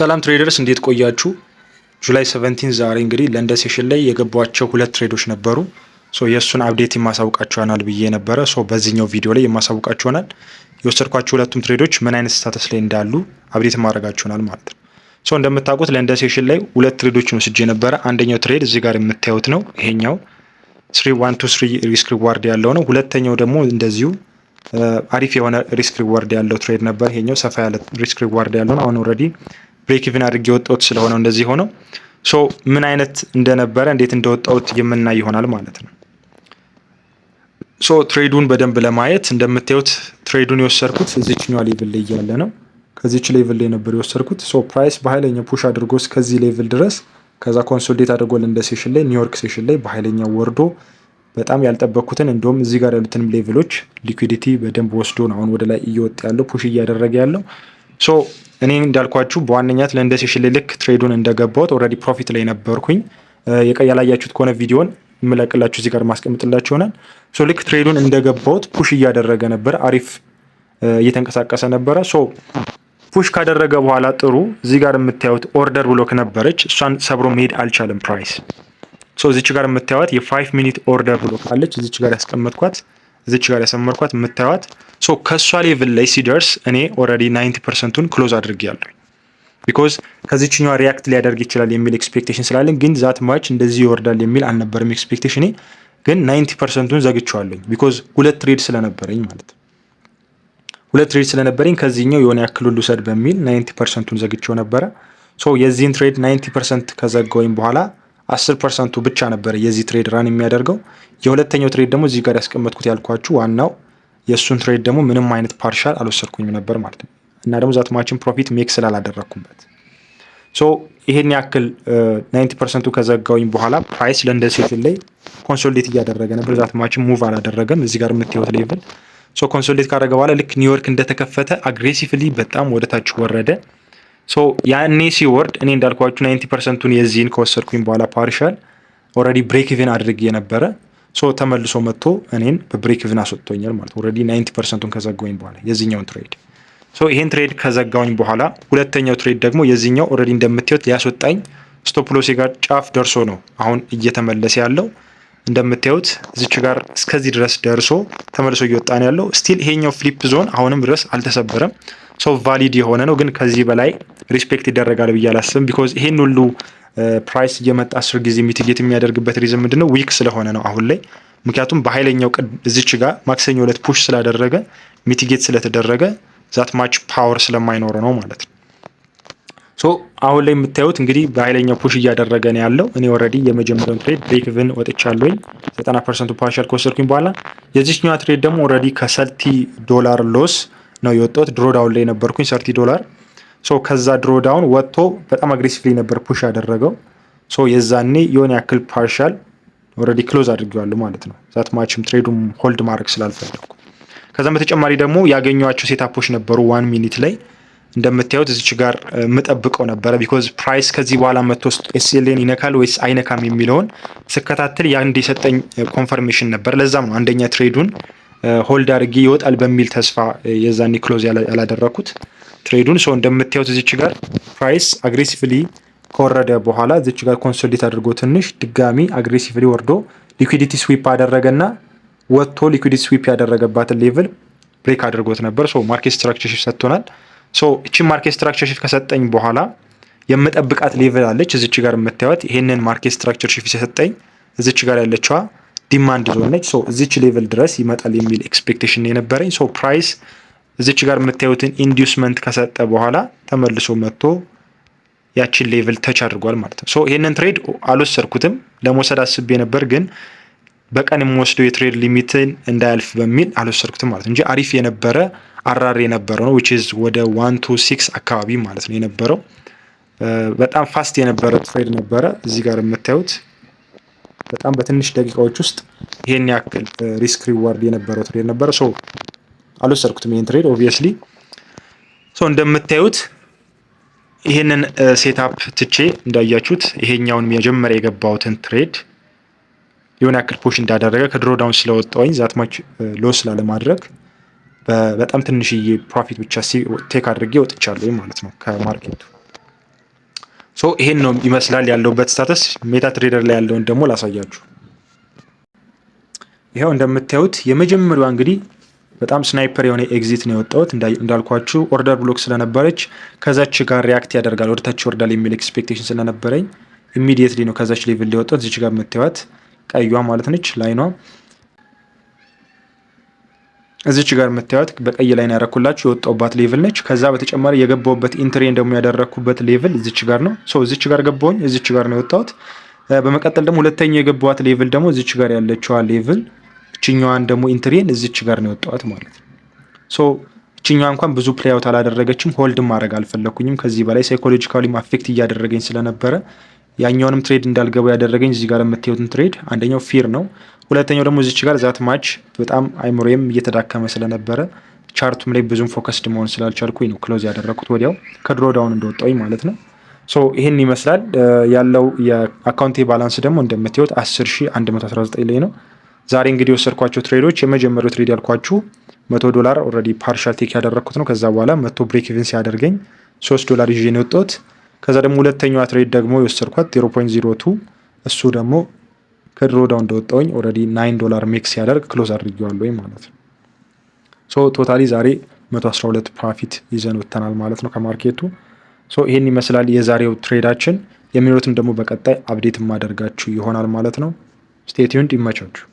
ሰላም traders፣ እንዴት ቆያችሁ? July 17 ዛሬ እንግዲህ ለንደን session ላይ የገባኋቸው ሁለት trade ኦች ነበሩ። So የእሱን update የማሳውቃችሁ ይሆናል ብዬ ነበረ። So በዚህኛው ቪዲዮ ላይ የማሳውቃችሁ ይሆናል። የወሰድኳቸው ሁለቱም trade ኦች ምን አይነት status ላይ እንዳሉ update የማደርጋችሁ ይሆናል ማለት ነው። So እንደምታውቁት ለንደን session ላይ ሁለት trade ኦችን ወስጄ ነበረ። አንደኛው trade እዚህ ጋር የምታዩት ነው። ይሄኛው 3 1 to 3 risk reward ያለው ነው። ሁለተኛው ደግሞ እንደዚሁ አሪፍ የሆነ risk reward ያለው trade ነበር። ይሄኛው ሰፋ ያለ risk reward ያለው ነው። አሁን already break even አድርጌ የወጣሁት ስለሆነ እንደዚህ ሆነው፣ so ምን አይነት እንደነበረ፣ እንዴት እንደወጣሁት የምናይ ይሆናል ማለት ነው። So trade ኡን በደንብ ለማየት እንደምታዩት trade ኡን የወሰድኩት እዚችኛዋ level ላይ እያለ ነው። ከዚች level ላይ ነበር የወሰድኩት። So price በኃይለኛው push አድርጎ እስከዚህ level ድረስ፣ ከዛ consolidate አድርጎ ለንደን session ላይ፣ ኒውዮርክ session ላይ በኃይለኛው ወርዶ በጣም ያልጠበቅኩትን፣ እንደውም እዚህ ጋር ያሉትንም level ኦች liquidity በደንብ ወስዶ ነው አሁን ወደ ላይ እየወጣ ያለው፣ push እያደረገ ያለው። So እኔ እንዳልኳችሁ በዋነኛነት ለንደን session ላይ ልክ trade ኡን እንደገባሁት already profit ላይ ነበርኩኝ። ያላያችሁት ከሆነ ቪዲዮን የምለቅላችሁ እዚህ ጋር ማስቀምጥላችሁ ይሆናል። So ልክ trade ኡን እንደገባሁት push እያደረገ ነበር፣ አሪፍ እየተንቀሳቀሰ ነበረ። So push ካደረገ በኋላ ጥሩ እዚህ ጋር የምታዩት order block ነበረች፣ እሷን ሰብሮ መሄድ አልቻለም price። So እዚች ጋር የምታዩት የ 5 minute order block አለች። እዚች ጋር ያስቀመጥኳት፣ እዚች ጋር ያሰመርኳት የምታዩት። So ከእሷ level ላይ ሲደርስ እኔ already 90% ኡን close አድርጌያለሁ። Because ከዚችኛዋ react ሊያደርግ ይችላል የሚል expectation ስላለኝ፣ ግን that much እንደዚህ ይወርዳል የሚል አልነበረም expectation ኔ። ግን 90% ኡን ዘግቼዋለኝ because ሁለት trade ስለነበረኝ ማለት ነው። ሁለት trade ስለነበረኝ ከዚህኛው የሆነ ያክሉን ልውሰድ በሚል 90% ኡን ዘግቼው ነበረ። So የዚህን trade 90% ከዘጋሁኝ በኋላ 10% ኡ ብቻ ነበረ የዚህ trade run የሚያደርገው። የሁለተኛው trade ደግሞ እዚህ ጋር ያስቀመጥኩት ያልኳችሁ ዋናው የእሱን trade ደግሞ ምንም አይነት partial አልወሰድኩኝም ነበር ማለት ነው። እና ደግሞ that much ን profit make ስላላደረግኩበት፣ so ይሄን ያክል 90% ኡ ከዘጋሁኝ በኋላ price ለንደን session ላይ consolidate እያደረገ ነበር። That much ን move አላደረገም። እዚህ ጋር የምታዩት level፣ so consolidate ካደረገ በኋላ ልክ ኒውዮርክ እንደተከፈተ aggressively በጣም ወደ ታች ወረደ። So ያኔ ሲወርድ እኔ እንዳልኳችሁ 90% ኡን የዚህን ከወሰድኩኝ በኋላ partial already break even አድርጌ ነበረ። So ተመልሶ መጥቶ እኔን በ break even አስወጥቶኛል ማለት already 90% ኡን ከዘጋሁኝ በኋላ የዚህኛውን trade። So ይሄን trade ከዘጋሁኝ በኋላ ሁለተኛው trade ደግሞ የዚህኛው already እንደምታዩት ሊያስወጣኝ stop loss ኤ ጋር ጫፍ ደርሶ ነው አሁን እየተመለሰ ያለው። እንደምታዩት እዚች ጋር እስከዚህ ድረስ ደርሶ ተመልሶ እየወጣ ነው ያለው። Still ይሄኛው flip zone አሁንም ድረስ አልተሰበረም። So valid የሆነ ነው፣ ግን ከዚህ በላይ respect ይደረጋል ብዬ አላስብም። Because ይሄን ሁሉ price እየመጣ 10 ጊዜ mitigate የሚያደርግበት reason ምንድነው? Weak ስለሆነ ነው አሁን ላይ። ምክንያቱም በኃይለኛው እዚች ጋር ማክሰኞ ዕለት push ስላደረገ፣ mitigate ስለተደረገ that much power ስለማይኖረው ነው ማለት ነው። So አሁን ላይ የምታዩት እንግዲህ በኃይለኛው push እያደረገ ነው ያለው። እኔ already የመጀመሪያውን trade break even ወጥቻለሁኝ 90% ኡ partial ከወሰድኩኝ በኋላ። የዚችኛዋ trade ደግሞ already ከ $30 loss ነው የወጣሁት። Drawdown ላይ ነበርኩኝ $30። So ከዛ drawdown ወጥቶ በጣም aggressively ነበር push ያደረገው። So የዛኔ የሆነ ያክል partial already close አድርጌዋለሁ ማለት ነው። That much ም trade ኡም hold ማድረግ ስላልፈለግኩ። ከዛም በተጨማሪ ደግሞ ያገኘኋቸው setup ኦች ነበሩ። 1 minute ላይ እንደምታዩት እዚች ጋር የምጠብቀው ነበረ። Because price ከዚህ በኋላ መጥቶ SL ኤን ይነካል ወይስ አይነካም የሚለውን ስከታተል የአንድ የሰጠኝ confirmation ነበር። ለዛም ነው አንደኛ trade ኡን hold አድርጌ ይወጣል በሚል ተስፋ የዛኔ close ያላደረግኩት trade ኡን። So እንደምታዩት እዚች ጋር price aggressively ከወረደ በኋላ እዚች ጋር consolidate አድርጎ ትንሽ ድጋሚ aggressively ወርዶ liquidity sweep አደረገና ወጥቶ liquidity sweep ያደረገባትን level break አድርጎት ነበር። So market structure shift ሰጥቶናል። So እቺን market structure shift ከሰጠኝ በኋላ የምጠብቃት level አለች እዚች ጋር የምታዩት። ይሄንን market structure shift የሰጠኝ እዚች ጋር ያለችዋ demand zone ነች። So እዚች level ድረስ ይመጣል የሚል expectation የነበረኝ። So price እዚች ጋር የምታዩትን inducement ከሰጠ በኋላ ተመልሶ መጥቶ ያችን level touch አድርጓል ማለት ነው። So ይሄንን trade አልወሰድኩትም። ለመውሰድ አስቤ ነበር፣ ግን በቀን የምወስደው የ trade limit ን እንዳያልፍ በሚል አልወሰድኩትም ማለት ነው እንጂ አሪፍ የነበረ RR የነበረው ነው፣ which is ወደ 1 to 6 አካባቢ ማለት ነው የነበረው። በጣም fast የነበረ trade ነበረ። እዚህ ጋር የምታዩት በጣም በትንሽ ደቂቃዎች ውስጥ ይሄን ያክል risk reward የነበረው trade ነበረ። So አልወሰድኩትም ይሄን trade obviously። So እንደምታዩት ይሄንን setup ትቼ እንዳያችሁት ይሄኛውን መጀመሪያ የገባሁትን trade የሆነ ያክል push እንዳደረገ ከ drawdown ስለወጣሁኝ that much loss ላለማድረግ በጣም ትንሽዬ profit ብቻ take አድርጌ ወጥቻለሁ ማለት ነው ከ market ኡ። So ይሄን ነው ይመስላል ያለሁበት status። MetaTrader ላይ ያለውን ደግሞ ላሳያችሁ። ይኸው እንደምታዩት የመጀመሪያዋ እንግዲህ በጣም sniper የሆነ exit ነው የወጣሁት። እንዳልኳችሁ order block ስለነበረች ከዛች ጋር react ያደርጋል፣ ወደታች ይወርዳል የሚል expectation ስለነበረኝ immediately ነው ከዛች level የወጣሁት። እዚች ጋር የምታዩት ቀዩዋ ማለት ነች line ኗ፣ እዚች ጋር የምታዩት በቀይ line ያረኩላችሁ የወጣሁባት level ነች። ከዛ በተጨማሪ የገባሁበት entry ን ደግሞ ያደረግኩበት level እዚች ጋር ነው። So እዚች ጋር ገባሁኝ፣ እዚች ጋር ነው የወጣሁት። በመቀጠል ደግሞ ሁለተኛው የገባኋት level ደግሞ እዚች ጋር ያለችዋ level፣ እችኛዋን ደግሞ entry ን እዚች ጋር ነው የወጣሁት ማለት ነው። So እችኛዋ እንኳን ብዙ play out አላደረገችም። Hold ማድረግ አልፈለግኩኝም ከዚህ በላይ፣ psychologically affect እያደረገኝ ስለነበረ። ያኛውንም trade እንዳልገባ ያደረገኝ እዚህ ጋር የምታዩትን trade አንደኛው fear ነው። ሁለተኛው ደግሞ እዚች ጋር that much በጣም አይምሮዬም እየተዳከመ ስለነበረ chart ኡም ላይ ብዙም focused መሆን ስላልቻልኩኝ ነው close ያደረግኩት ወዲያው ከ drawdown እንደወጣሁኝ ማለት ነው። So ይህን ይመስላል ያለው። የ account ኤ balance ደግሞ እንደምታዩት 10,119 ላይ ነው። ዛሬ እንግዲህ የወሰድኳቸው trade ኦች፣ የመጀመሪያው trade ያልኳችሁ 100 ዶላር already partial take ያደረግኩት ነው። ከዛ በኋላ መቶ break even ሲያደርገኝ 3 ዶላር ይዤ ነው የወጣሁት። ከዛ ደግሞ ሁለተኛዋ trade ደግሞ የወሰድኳት 0.02፣ እሱ ደግሞ ከ drawdown እንደወጣሁኝ already 9 dollar make ሲያደርግ close አድርጌዋለሁ ማለት ነው። So totally ዛሬ 112 profit ይዘን ወጥተናል ማለት ነው ከ market ኡ። So ይሄን ይመስላል የዛሬው trade ኣችን። የሚኖሩትን ደግሞ በቀጣይ update የማደርጋችሁ ይሆናል ማለት ነው። Stay tuned፣ ይመቻችሁ።